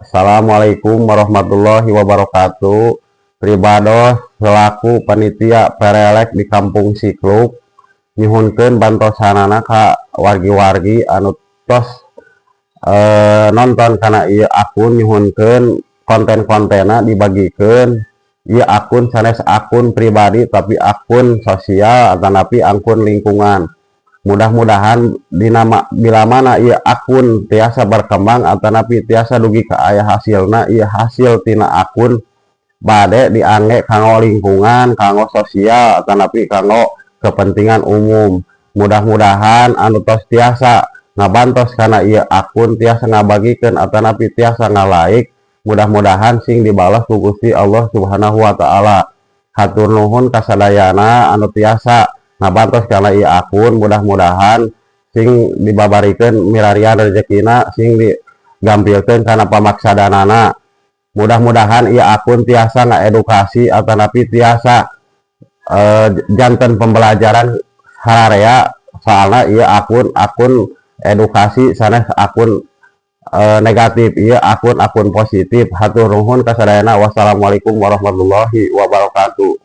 Assalamualaikum warahmatullahi wabarakatuh. Pribados selaku panitia perelek di Kampung Sikluk nyuhunkeun bantosanana ka wargi-wargi anu tos nonton kana ieu akun. Nyuhunkeun konten-kontenna dibagikeun. Ieu akun sanes akun pribadi, tapi akun sosial atanapi akun lingkungan. Mudah-mudahan dina bila mana ieu akun tiasa berkembang atanapi tiasa dugi ka aya hasilna, ieu hasil tina akun bade diangge kanggo lingkungan, kanggo sosial atanapi kanggo kepentingan umum. Mudah-mudahan anu tos tiasa ngabantos kana ieu akun, tiasa ngabagikeun atanapi tiasa ngalaik, mudah-mudahan sing dibalas ku Gusti Allah Subhanahu wa Ta'ala. Hatur nuhun kasadayana anu tiasa ngabantos kana ieu akun. Mudah-mudahan sing dibabarikeun milarian rezekina, sing digampilkeun kana pamaksadanana. Mudah-mudahan ieu akun tiasa ngaedukasi atanapi tiasa janten pembelajaran hararea, soalna ieu akun akun edukasi, sanes akun negatif. Ieu akun akun positif. Hatur nuhun kasadayana. Wassalamualaikum warahmatullahi wabarakatuh.